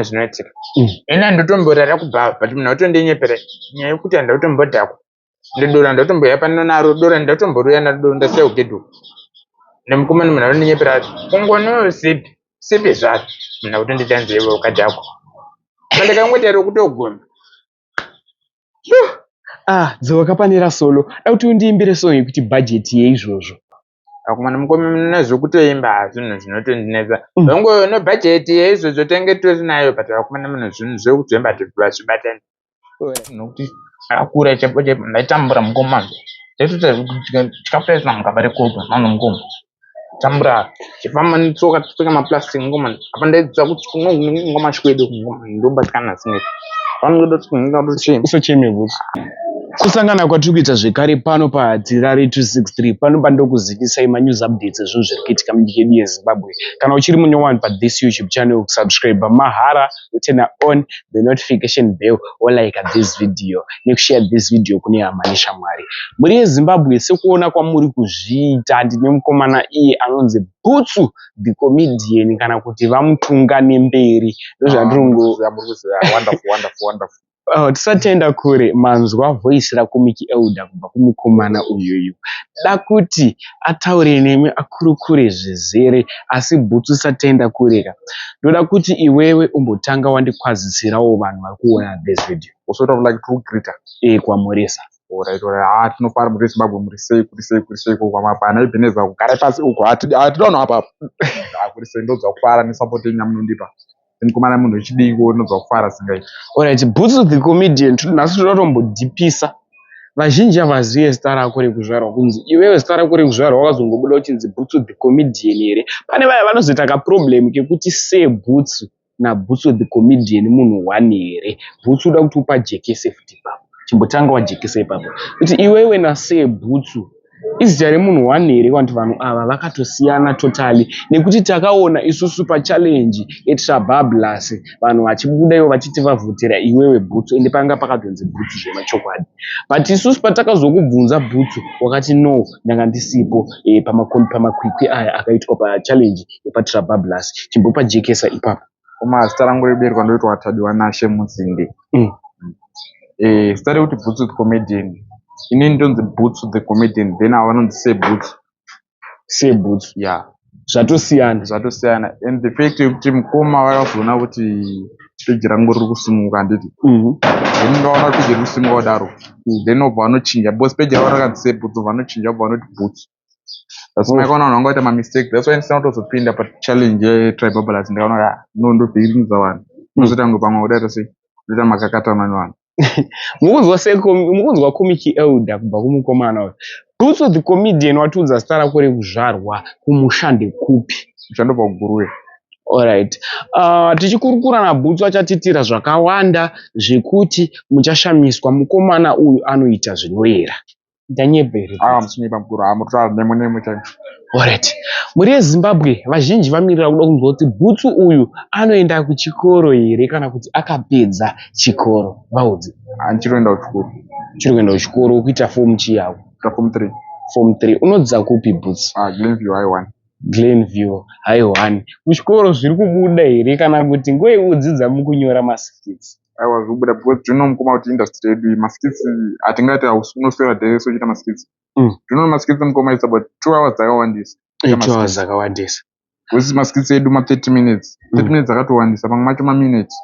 Zvinoitika. Ini handotomborara kubhava, but munhu atondinyepera nyaya yekuti handatombodhakwa. Ndodora ndotomboya pano naro dora ndotomboruya naro ndasiya kugedhi uko. Nemukomana munhu anondinyepera ati kungonoyo sipi sipi zvaro munhu akutondiita nzeve ukadhakwa. Pandakangoita rokutoguma. Ah, dzoka pane rasolo. Da kuti undiimbire song yekuti budget yeizvozvo. Akomana mukoma nezvekutoimba zvinhu zvinotondinetsa. Hongu nebudget yeizvozvo tenge tori nayo, but akomana munhu zvinhu zvekuzoimba hazvibatani. Nokuti akakura chaipo chaipo ndaitambura mukoma. Ndaitoita chikafu chaiswa mugaba rekopa mano mukoma. Tambura chifamba netsoka topfeka maplastic mukoma. Apa ndaidzidza kuti ngoma chikwedu mukoma ndobatikana sineti. Vanoda kuti Usacheme bhutsu. Kusangana kwatiri kuita zvekare pano paHatirare 263 pano pandokuzivisai manews updates ezvinhu zviri kuitika munyika yedu yeZimbabwe. Kana uchiri munyowani pathis YouTube channel, kusubscribe mahara, uturn on the notification bell, wolike this video nekushare this video kune hama neshamwari. Mhuri yeZimbabwe, sekuona kwamuri kuzviita, ndine mukomana iye anonzi Bhutsu the Comedian kana kuti vamutunga nemberi, ndozvandirongo. Wonderful, wonderful, wonderful. Tisati taenda kure, manzwa voice raComic Elder kubva kumukomana uyuyu. Da kuti ataure nemi akurukure zvizere, asi Bhutsu, tisati taenda kure ka, ndoda kuti iwewe umbotanga wandikwazisirawo vanhu vari kuona this video. Sort of like true greeter. E, kwamurisa. Alright, alright. Ah, tinofara muri Zimbabwe, muri sei, kuri sei, kuri sei uko kwamapa Ebenezer, kugara pasi uko hatidi vanhu apa apa. Ah, kuri sei, ndodza kufara nesupport yenyu yamunondipa. Mukomana munhu wechidiki ndodza kufara singaiti. Alright, Bhutsu the Comedian, nhasi toda kutombodhipisa. Vazhinji havazive zita rako rekuzvarwa, kunzi iwewe zita rako rekuzvarwa wakazongobuda uchinzi Bhutsu the Comedian here? Pane vaya vanozoita kaproblem kekuti se Bhutsu naBhutsu the Comedian munhu one here? Bhutsu, uda kuti upajekese futi ipapo. Chimbotanga wajekesa ipapo kuti iwewe nase Bhutsu izita remunhu one here, kana kuti vanhu ava vakatosiyana totally? Nekuti takaona isusu pachallenge yeTrabablas vanhu vachibuda ivo vachiti vavhotera iwewe Bhutsu, ende panga pakatonzi Bhutsu zvemachokwadi, but isusu patakazokubvunza Bhutsu wakati no, ndanga ndisipo pamakwikwi aya akaitwa pachallenge yepaTrabablas. Chimbopajekesa ipapo. Koma, zita rangu reberwa ndoitwa Tadiwa Nashe Muzinde. Eh, zita rekuti Bhutsu the Comedian. Inini ndonzi Bhutsu the Comedian, then ava vanonzi seBhutsu. SeBhutsu. Yeah. Zvatosiyana. Zvatosiyana. And the fact yekuti mukoma vakazoona kuti peji rangu riri kusimuka, handiti? Then ndaona kuti peji riri kusimuka kudaro. Then obva vanochinja because peji ravo rakanzi seBhutsu, vanochinja obva vanoti Bhutsu. That's why ndakaona vanhu vanga vaita mamistake. That's why ndisina kutozopinda pachallenge yeTribablas. Ndikaona kuti ah, no, ndovhiringidza vanhu. Unozoita kunge pamwe kudaita sei? Ndoita makakatana nevanhu. Mukunzwa Comic Elder kubva kumukomana uyu Bhutsu the Comedian. Watiudza zita rako rekuzvarwa, kumusha ndekupi? Uchandobva kuGuruve. Alright. Tichikurukura naBhutsu achatitira zvakawanda zvekuti muchashamiswa. Mukomana uyu anoita zvinoyera. Ndanyeba here? Ah, muchinyepa mukuru. Ah, muri nemo nemo chaimo. Alright. Mhuri yeZimbabwe, vazhinji vamirira kuda kunzwa kuti Bhutsu uyu anoenda kuchikoro here kana kuti akapedza chikoro. Vaudze. Ah, ndichiri kuchikoro. Uchiri kuenda kuchikoro, kuita fomu chiyako? Kuita form 3. Form 3. Unodzidza kupi, Bhutsu? Ah, Glenview High 1. Glenview High 1. Kuchikoro zviri kubuda here kana kuti ngoyekudzidza mukunyora maskits? Aiwa, zviri kubuda because do you know, mukoma, kuti industry yedu iyi maskits hatingati hausi unoswera day rese uchiita maskits. Do you know maskits, mukoma, it's about 2 hours dzakawandisa. 2 hours dzakawandisa. Because maskits edu ma30 minutes, 30 minutes dzakatowandisa, pamwe macho maminutes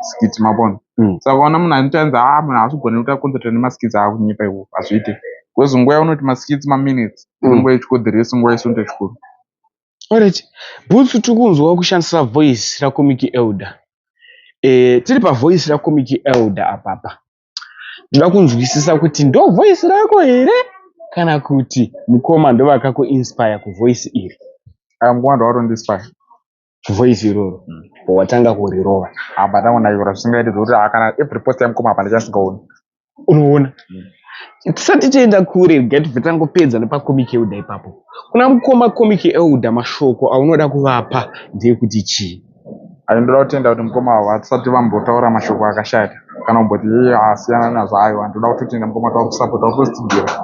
skit mapona. Saka ukaona munhu anochanzi a munhu haasi kugona kuti aconcentrate nemaskits, aakunyepa iwo, hazviite because nguva yaunoti maskits maminutes, nguva yechikoro, the rest nguva yese chikoro. Alright. Bhutsu, tiri kunzwa kushandisa voice raComic Elder. Tiri pavoice raComic Elder apapa. Ndoda kunzwisisa kuti ndo voice rako here kana kuti mukoma ndo vakakuinspire kuvoice iri? Aya, mukoma ndovatoinspire. Voice iroro watanga kurirova? Apa ndangonakirwa zvisingaiti zvokuti ah, kana every post yamukoma apa ndichasingaoni. Unoona, tisati tienda kure, ngatibve tangopedza nepaComic Elder ipapo. Kuna mukoma Comic Elder, mashoko aunoda kuvapa ndeyekuti chii? Ayi, ndoda kutenda kuti mukoma avo hatisati vambotaura mashoko akashata kana kumboti iye asiyana nazvo. Aiwa, ndoda kutotenda mukoma kuti vari kusapota, vari kutotsigira.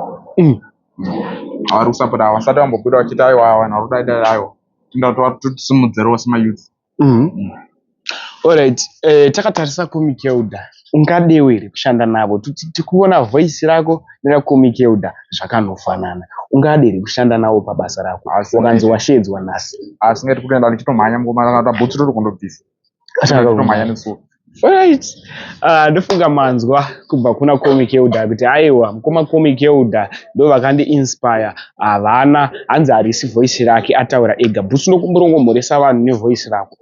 Vari kusapota, havasati vambobuda vachiti aiwa, vanhu vari kudai dai. Aiwa, tenda kuti vari kutotisimudzirawo semayouth. Alright, takatarisa Comic Elder, ungadewo here kushanda navo? Tikuona voice rako neraComic Elder zvakanofanana. Ungade here kushanda navo pabasa rako? Wakanzi washedzwa nhasi. Asi ngati kutoenda ndichitomhanya mukoma, kana bhutsu riri kundobvisa. Ndichitomhanya nesuwo. Alright. Ndofunga manzwa kubva kuna Comic Elder kuti aiwa, mukoma Comic Elder ndo vakandi inspire. Havana hanzi harisi voice rake, ataura ega. Bhutsu, ndokumborongomhoresa vanhu nevoice rako.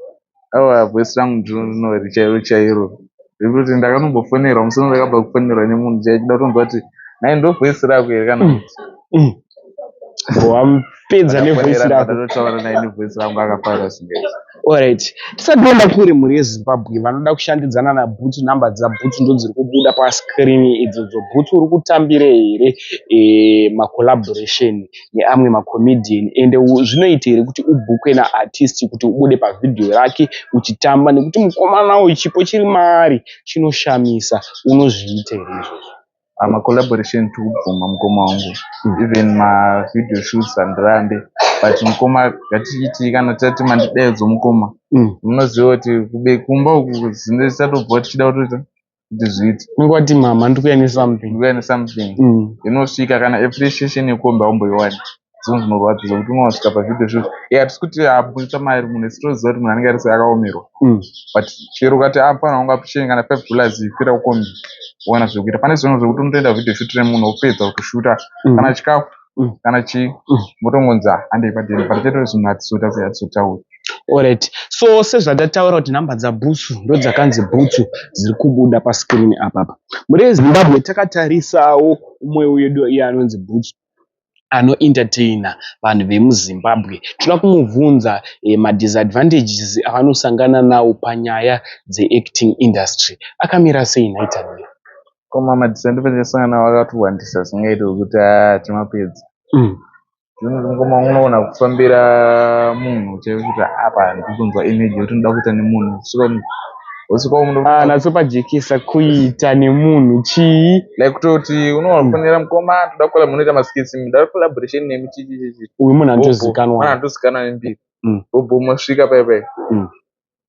Aiwa, voice rangu ndinori chairo chairo, rekuti ndakanombofonerwa musi uno, ndakabva kufonerwa nemunhu chaichida kutonzwa kuti nai ndo voice rako here kana kuti. Wamupedza nevoice rako. Ndatotaura naye nevoice rangu, akafara singaiti. Alright, tisati toenda kure, mhuri yeZimbabwe vanoda kushandidzana naBhutsu, nhamba dzaBhutsu ndo dziri kubuda pascreen idzodzo. Bhutsu, uri kutambire here macollaboration neamwe macomedian? Ende zvinoita here kuti ubhukwe naartist kuti ubude pavhidhiyo rake uchitamba? Nekuti mukomana uyu chipo chiri maari chinoshamisa. Unozviita here izvozvo? Macollaboration tikubvuma, mukoma wangu. Even mavideo shoots handirambe, but mukoma, ngatichitii kana tati mandidaidzo, mukoma, munoziva kuti kumba uku zvinenge zvisatobva tichida kutoita kuti zviite. Unenge wati, "Mama, ndikuya nesomething." Ndikuya nesomething. Inosvika kana appreciation yekombi haumboiwani. Zvinhu zvinorwadza zvokuti unosvika pavideo shoot, hatisi kuti abudisa mari munhu, isi toziva kuti munhu anenge ari akaomerwa, but chero ukati apana wangu appreciate kana $5 kwira kukombi uwana zvekuita. Pane zvimwe zvekuti unotoenda video shoot remunhu, wopedza kutoshuta, kana chikafu, kana chii, motongonzi handei padeni, but chete zvinhu hatizoita sei, hatizotauri. Alright, so sezvatataura kuti nhamba dzabhutsu ndo dzakanzi bhutsu dziri kubuda pascreen apapa. Mhuri yeZimbabwe, takatarisawo umwe wedu iye anonzi Bhutsu, anoentertaina vanhu vemuZimbabwe. Toda kumubvunza madisadvantages avanosangana nawo panyaya dzeacting industry akamira sei. Nhaitania? Koma, madisadvantages asangana nawo akatowandisa zvingaite kuti timapedza. Ngoma unoona kufambira munhu chaivo kuti apa ndirikunzwa energy yekuti ndoda kuita nemunhu, wosvika Ah, natsopajekesa, kuita nemunhu chii? Like kutoti unoona kufonera mukoma, toda kukola, munoita maskits, ndoda collaboration nemi, chi chi chi. Uyu munhu anotozikanwa. Munhu anotozikanwa nembiri. Bhobho, mosvika pai pai,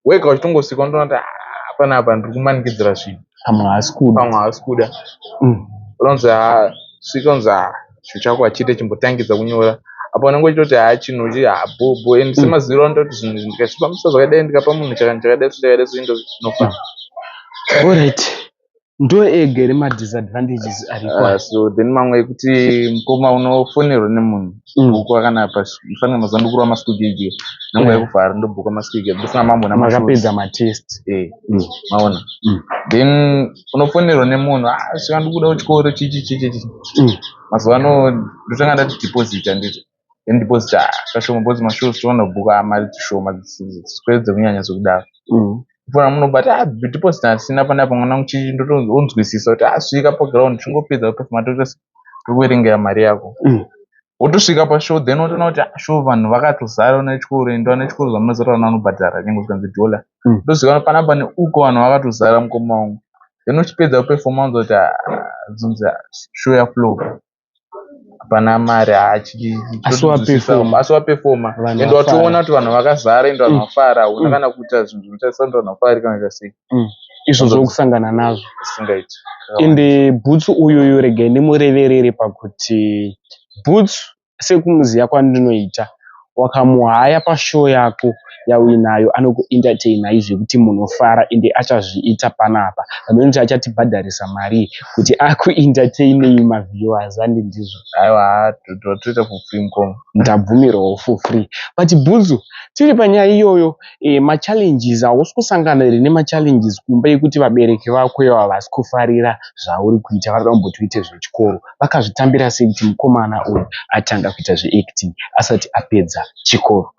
wega uchitongosvika unotoona kuti, "Ah, panapa ndiri kumanikidzira zvinhu." Pamwe haasi kuda. Pamwe haasi kuda. Unonzi, "Ah, svika," unzi, "Ah, chinhu chako hachiite, chimbotangidza kunyora." Apa unenge uchitoti, "Ha, chinhu chi bhobho," and semaziviro anoita kuti zvinhu izvi ndikazvifambisa zvakadai, ndikapa munhu chakani chakadai so chakadai so, zvinofamba. Alright, ndo ega here madisadvantages ariko? So then mamwe ekuti, mukoma, unofonerwa nemunhu, bhukwa kana pafanira mazuva ndokurova maschool gig, nenguva yekuvhara ndobhukwa maschool gig, ndosina mambo. Makapedza matest. Eh, maona. Then unofonerwa nemunhu, "Ah, svika, ndikuda kuchikoro," chichi chichi chichi. Mazuva ano ndotanga ndati deposit, handiti? Then deposit, ah, kashoma, because mashows toona kubhuka mari dzishoma, dzisikwere dzekunyanya zvekudaro. Fona munobata, "Ah, deposit hasina panapa, mwana," chichi. Ndotonzwisisa kuti, "Ah, svika paground, chingopedza kupefoma, tokuverengera mari yako." Wotosvika pashow, then wotoona kuti, ah, show vanhu vakatozara nechikoro, ende vana chikoro zvamunoziva kuti vana vanobhadhara nyange zvikanzi dhola. Ndosvika panapa neuko vanhu vakatozara, mukoma wangu. Then uchipedza kupefoma unzwa kuti, ah, zvinzi show yaflow, hapana mari. Asi wapefoma. Asi wapefoma. Vanhu ende vafara. Watoona kuti vanhu vakazara, ende vanhu vafara, hauna kana kuita zvinhu zvinotarisa kuti vanhu vafara kana kuita sei. Izvo zvokusangana nazvo. Zvisingaiti. Ende Bhutsu uyuyu, regai ndimureverere pakuti Bhutsu, sekumuziva kwandinoita, wakamuhaya pashow yako yauinayo, anokuentertainai zvekuti munofara. Ende achazviita panapa, panonoti achatibhadharisa mari kuti akuentertainei maviewers, andi ndizvo? Aiwa, toita for free, mukoma. Ndabvumirwawo for free. But Bhutsu, tiri panyaya iyoyo, machallenges, hausi kusangana here nemachallenges kumba ekuti vabereki vako ivo havasi kufarira zvauri kuita, vari kuda kumboti uite zvechikoro? Vakazvitambira sei kuti mukomana uyu atanga kuita zveacting asati apedza chikoro?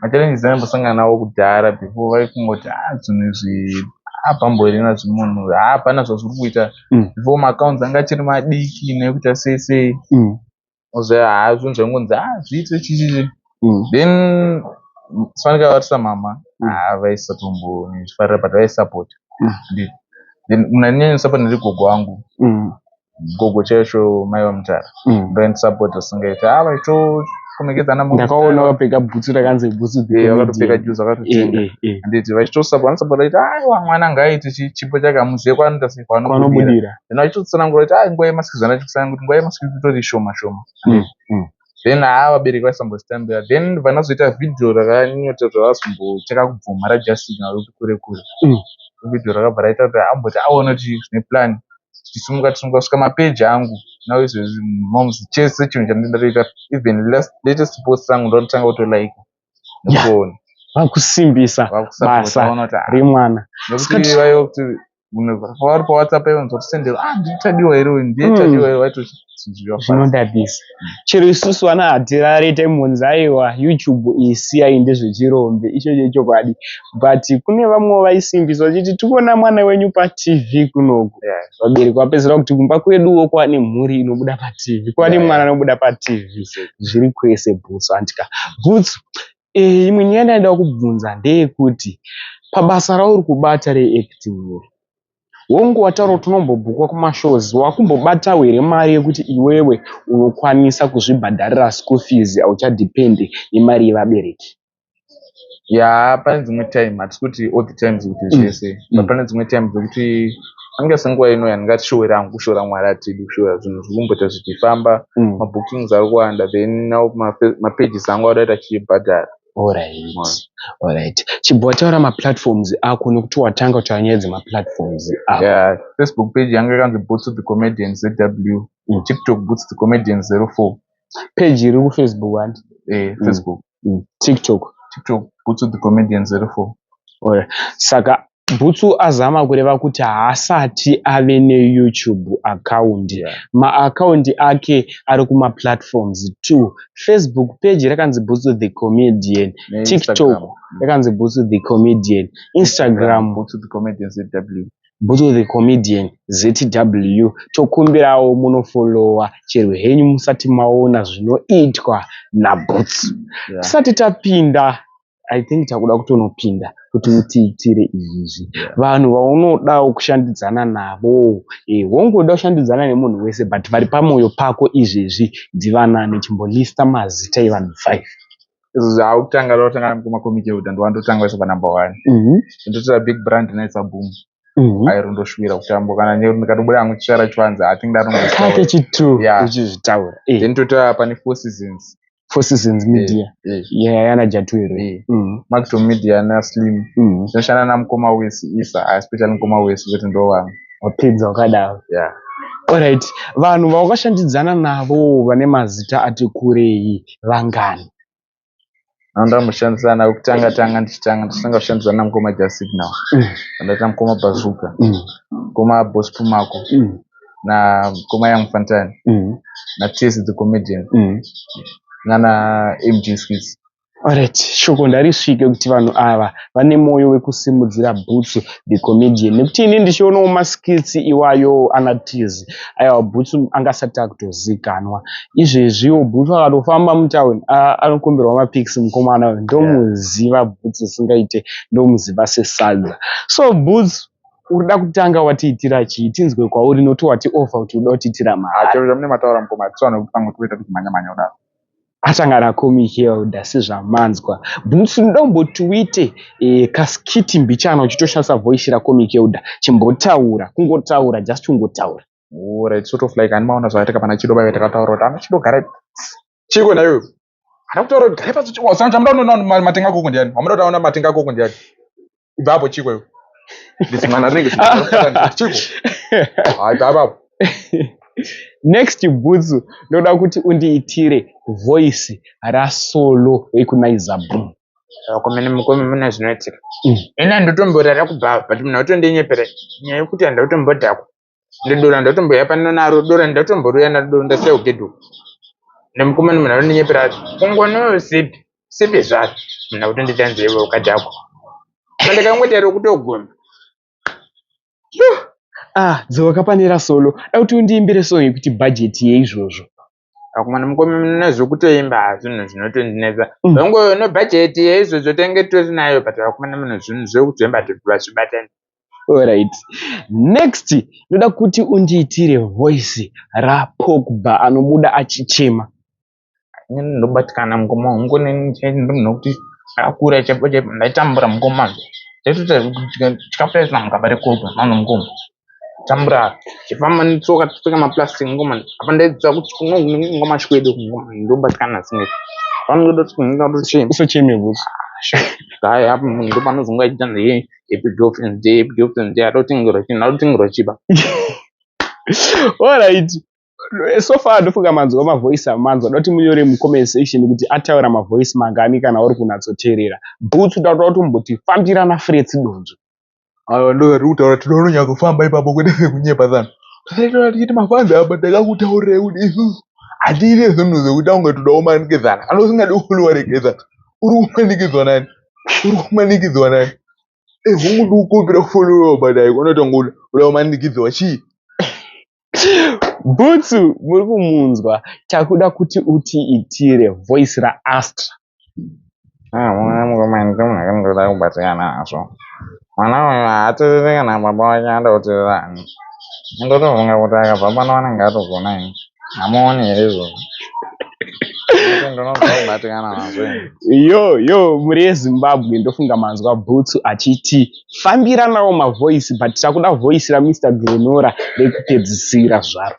Machallenges aimbosangana nawo kudhara before, vaikungoti, "Ah, zvinhu izvi hapamborina zvimunhu, hapana zvazviri kuita." Before maaccounts anga achiri madiki nekuita sei sei. Oziva, ha, zvinhu zvaingonzi, "Ah, zviite chichichi." Then sifanika vatisa mama, ah, vaisatombonifarira, but vaisapota. Then munhu ainyanyosapota ndiri gogo wangu. Gogo chaicho, mai vamutara, ndovaindisapota singaiti. Ah, vaito Komekedzana Ndakaona wakapfeka bhutsu rakanzi Bhutsu the Vakatopfeka Comedian. juzi vakatotenga. Handiti vachitosapota, vanosapota vachiti aiwa mwana ngaaite chipo chake, hamuzive kwaanoita sei, kwaanobudira. Kwanobudira. Then vachitotsanangura kuti ai nguva yemaskills, vana kuti nguva yemaskills itori shoma shoma. Then haa vabereki vaisambozvitambira. Then vanazoita vhidhiyo rakanyanyota zvavazombocheka kubvuma raJustin rekuti kure kure. Vhidhiyo rakabva raita kuti amboti aone kuti zvine plan, tichisimuka tisimuka kusvika mapeji angu now izvezvi moms chese chinhu chandinotoita, even latest post rangu ndinotanga kutolike nekuona. Vakusimbisa vakusapota basa vaona kuti ah, remwana. nekuti Saka vaiva kuti munhu vari paWhatsApp aivanzwa kuti ah, nditadiwa here uyu, ndiye Tadiwa here, vaitochinjiwa fast. Zvinodadisa. Chero isusu vana Hatirare taimbonzi aiwa YouTube iyi siyai, ndezvechirombe, ichocho chokwadi. But kune vamwe vaisimbisa vachiti tikuona mwana wenyu paTV kunoku. Vabereki vapedzisira kuti kumba kweduwo kwane mhuri inobuda paTV, kwane mwana anobuda paTV. Zviri kwese Bhutsu, andika. Bhutsu, imwe nyaya ndaida kubvunza ndeyekuti pabasa rauri kubata reacting iri, hongu wataura kuti unombobhukwa kumashows, wakumbobatawo here mari yekuti iwewe unokwanisa kuzvibhadharira school fees, hauchadhipendi nemari yevabereki? Ya, pane dzimwe time, hatisi kuti all the times kuti zvese, but pane dzimwe time dzekuti anenge senguva ino yandingati showera hangu, kushora Mwari hatidi kushora, zvinhu zviri kumboita zvichifamba, mabookings ari kuwanda, then now mapages angu adoita achibhadhara. Alright. Chibva wataura maplatforms ako nekuti watanga kutaura nyaya dzemaplatforms ako. Yeah, Facebook page yangu yakanzi Boots the Comedian ZW. TikTok Boots the Comedian 04. Page iri kuFacebook, handi? Eh, Facebook. TikTok. TikTok Boots the Comedian 04. Alright. Saka Bhutsu azama kureva kuti haasati ave neYouTube account. Maakaundi ake ari kumaplatforms 2. Facebook page rakanzi Bhutsu the Comedian. TikTok Instagram. rakanzi Bhutsu the Comedian. Instagram Boots the Comedian ZW. Bhutsu the Comedian ZW. Tokumbirawo munofollowa chero henyu musati maona zvinoitwa naBhutsu. Tisati tapinda, I think takuda kutonopinda kuti utiitire izvizvi. Vanhu vaunodawo kushandidzana navo, hongu unoda kushandidzana nemunhu wese, but vari pamwoyo pako izvezvi ndivanani? Chimbolista mazita evanhu 5. Izvo zvakutanga ndotanga kumacomic elder, ndowandotanga kuisa panumber 1. Ndotora big brand naisa boom. Airo ndoshuvira kutamba kana ndikatobuda hangu chisvara chivanza, I think ndatomboitaura. Kake chitu uchizvitaura. Then totora pane Four Seasons. Four Seasons Media. Yeah, yana Jatwero. Magtom Media naSlim. Tinoshanda namukoma Wesi Isa, especially mukoma Wesi, kuti ndo vanhu. Wapedza wakadaro. Yeah. Alright, vanhu vawakashandidzana navo vane mazita ati kurei vangani? Ndamboshandisana navo kutanga tanga ndichitanga kushandidzana namukoma Just Signal. Ndaita mukoma Bazooka, mukoma Boss Pumako, namukoma Young Fantan, naTesi the Comedian, nana MG Skits. Alright, shoko ndarisvike kuti vanhu ava vane mwoyo wekusimudzira Bhutsu the Comedian, nekuti ini ndichionawo maskits iwayo ana Tiz, aiwa, Bhutsu angasati akutozikanwa. Izvezviwo Bhutsu akatofamba mutauni anokumbirwa mapics mukomana uyu. Ndomuziva Bhutsu singaite, ndomuziva sesadza. So Bhutsu, urida kutanga watiitira chii? Tinzwe kwauri, nokuti wati offer kuti uda kutiitira mahara. Chero zvamune mataura mukoma, hatisi vanhu vekuti pamwe toita kuti mhanya mhanya kudaro. Atanga naComic Elder sezvamanzwa. Bhutsu, ndoda kumboti uite kaskit mbichana uchitoshandisa voice raComic Elder. Chimbotaura, kungotaura, just kungotaura. Alright, sort of like handimaona zvakaitika pana Chido vaive takataura kuti ana Chido garai chiko naiwe hana kutaura kuti garai pasi. Chamuda kunoona matenga akoko ndiani? Wamuda kuti aona matenga akoko ndiani? Ibva apo, chiko iwe, ndizimwana rinenge chiko, hai, ibva apapo. Next, Bhutsu, ndoda kuti undiitire voice raSolo wekuNaiza Boom. Komene mukome mune zvinoitika. Ina ndotomborara kubva, but munhu autondinyepera nyaya yekuti handautombodhakwa, ndodora ndotomboya pano naro dora ndotomboruya naro ndasiya kugedhi uko nemukomana, munhu anondinyepera kungono sipi sipi zvazvo, munhu akutondita nzeve ukadhakwa, pandakangotaura kutoguma. Ah, dzoka pane raSolo, da kuti undiimbire song yekuti Bhajeti yeizvozvo. Akomana mukome mune zvekutoimba, zvinhu zvinotondinetsa. Hongu nebhajeti yeizvozvo tenge tori nayo, but vakomana munhu zvinhu zvekuzoimba vazvibatani. Alright, next ndoda kuti undiitire voice raPogba anobuda achichema. Inini ndobatikana mukoma wangu nekuti akakura chaipo chaipo ndaitambura mukoma ndaitoita chikafu chacho mugaba rekopa mano mukoma tambura chifamba netsoka tichipfeka maplastic mukoma apa ndaidziva kuti kunongoma chikwedu mukoma ndobatikana singe vanoda kuti ndinoda Usacheme Bhutsu. Hayi apa munhu ndopanozonga achiita nhe happy girlfriend day happy girlfriend day adotengerwa chinhu adotengerwa chiba. Alright. So far ndofunga manzwa mavoice amanzwa. Ndoda kuti munyore mucomment section kuti ataura mavoice mangani kana uri kunatsoteerera. Bhutsu ndakuda kutomboti fambirana Frets Donzvo. Aiwa ndo zvatiri kutaura tinoda kunyatsofamba ipapo kwete zvekunyepa sana. Taitaura tichiti mafanzi apa ndakakutaurirai kuti isusu hatiite zvinhu zvekuita kunge toda kumanikidzana. Kana usingadi kufollowa regedza. Uri kumanikidzwa nani? Uri kumanikidzwa nani? Eh, hongu ndikukumbira kufollowa but haikona kuti ungoda uda kumanikidzwa chii? Bhutsu muri kumunzwa. Takuda kuti utiitire voice raAstra. Ah, mwana mukoma ndi munhu akandoda kubatikana nazvo. Mwana uyu haateereri kana baba vake anoda kuteerera ani. Ndotofunga kuti akabva pano anenge atogona ini. Hamuoni here izvozvo? Nekuti ndinonzwa kubatikana nazvo ini. Yo yo muri yeZimbabwe ndofunga manzwa Bhutsu achiti fambiranawo mavoice but takuda voice raMr Glenora rekupedzisira zvaro.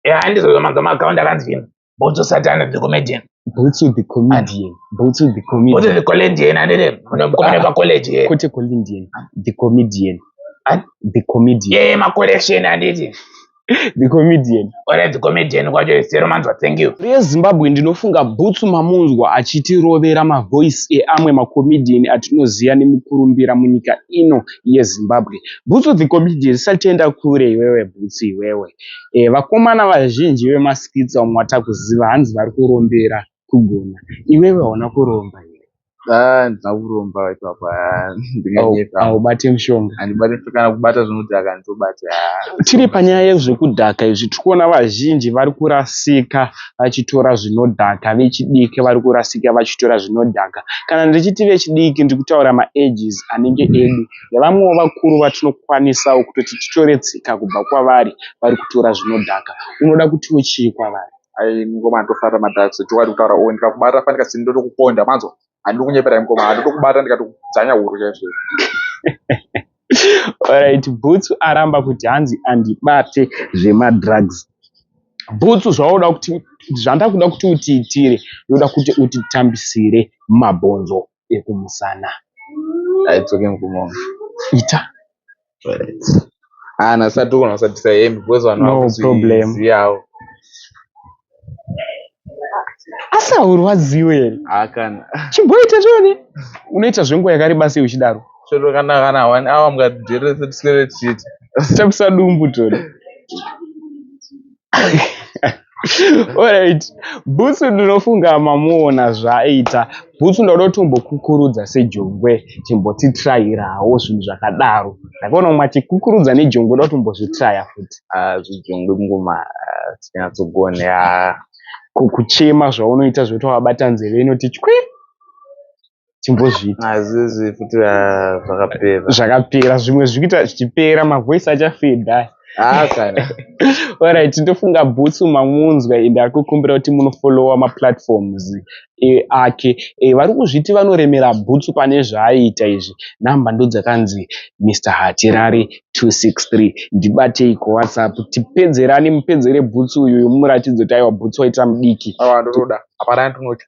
Yeah, handizvo manzwa maakaunti akanzi chii? Bhutsu Satan the comedian. Bhutsu the comedian. Bhutsu the comedian. Bhutsu the comedian handiti munomukomana pacollege here. Kwete comedian. The comedian. Ani? The comedian. Yeah, macollection handiti. The comedian. Alright, the comedian kwacho zero manzwa thank you. Rezimbabwe ndinofunga Bhutsu mamunzwa achitirovera mavoice eamwe macomedian atinoziva nemukurumbira munyika ino yeZimbabwe. Bhutsu the comedian tisati taenda kure iwewe Bhutsu iwewe. Vakomana vazhinji vemaskits vamwe vatakuziva hanzi vari kurombera kugona. Iwewe hauna kuromba here? Ah, ndina kuromba ipapo. Ah, ndinganyepa. Haubate mushonga. Handibate kana kubata zvinodhaka handitobate. Ah. Tiri panyaya yezvekudhaka izvi tiri kuona vazhinji vari kurasika vachitora zvinodhaka vechidiki vari kurasika vachitora zvinodhaka. Kana ndichiti vechidiki ndiri kutaura maages anenge edu nevamwewo vakuru vatinokwanisawo kutoti titore tsika kubva kwavari vari kutora zvinodhaka. Unoda kutiwo chii kwavari? Ai mukoma ndofara madrugs chokwadi kutaura oh ndikakubata fanika sini ndotokuponda manzwa. Handidi kunyeperai mukoma handitokubata ndikatokudzvanya huro chaizvo. Alright, Bhutsu aramba kuti hanzi andibate zvemadrugs. Bhutsu zvaunoda kuti zvandakuda kuti utiitire ndoda kuti utitambisire mabhonzo ekumusana. Aitsoke mukoma wangu. Ita. Right. Ah, nasati togona kusabvisa hembe because vanhu No problem. vakuzvizivawo. Asi haurwadziwe here? Ah, kana. Chimboita tione. Unoita zvenguva yakareba sei uchidaro? Chero kana kana one hour mukadheresa tiswere tichiita. Tapisa dumbu tone. Alright. Bhutsu ndinofunga mamuona zvaaita. Bhutsu ndoda kutombokukurudza sejongwe chimbotitrayirawo zvinhu zvakadaro. Ndakaona umwe achikukurudza nejongwe ndoda kutombozvitraya futi. Ah, zvijongwe mukoma ah, tinyatsogone ah. Kuchema zvaunoita zvekuti wabata nzeve inoti chwi. Chimbozviita. Azvizvi futi ah, zvakapera. Zvakapera zvimwe zvikuita zvichipera mavoice achafedha. Ah, kana. Alright, ndofunga Bhutsu mamunzwa ende ari kukumbira kuti munofollowa maplatforms ake. Vari kuzviti vanoremera Bhutsu pane zvaaiita izvi. Namba ndodzakanzi Mr Hatirare 263. Ndibatei kuWhatsApp tipedzerane mupedzere Bhutsu uyu muratidze kuti aiwa Bhutsu waita mudiki. Awa ndotoda. Hapana ndinotya.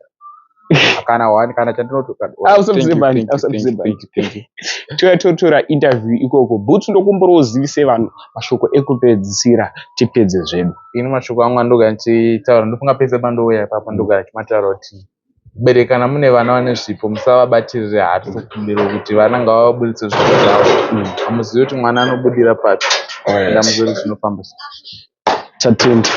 Kana one kana chandinotoda. Ah, usabvise bandi, usabvise bandi. Touya totora interview ikoko. Bhutsu ndokumbira uzivise vanhu mashoko ekupedzisira tipedze zvedu. Ini mashoko angu andogara ndichitaura ndofunga pese pandouya ipapo ndogara ndichimataura kuti vabereki kana mune vana vane zvipo musavabatirire hati tokumbira kuti vana ngavabuditse zvipo zvavo. Hamuzivi kuti mwana anobudira papi. Ende hamuzivi kuti zvinofamba sei. Tatenda.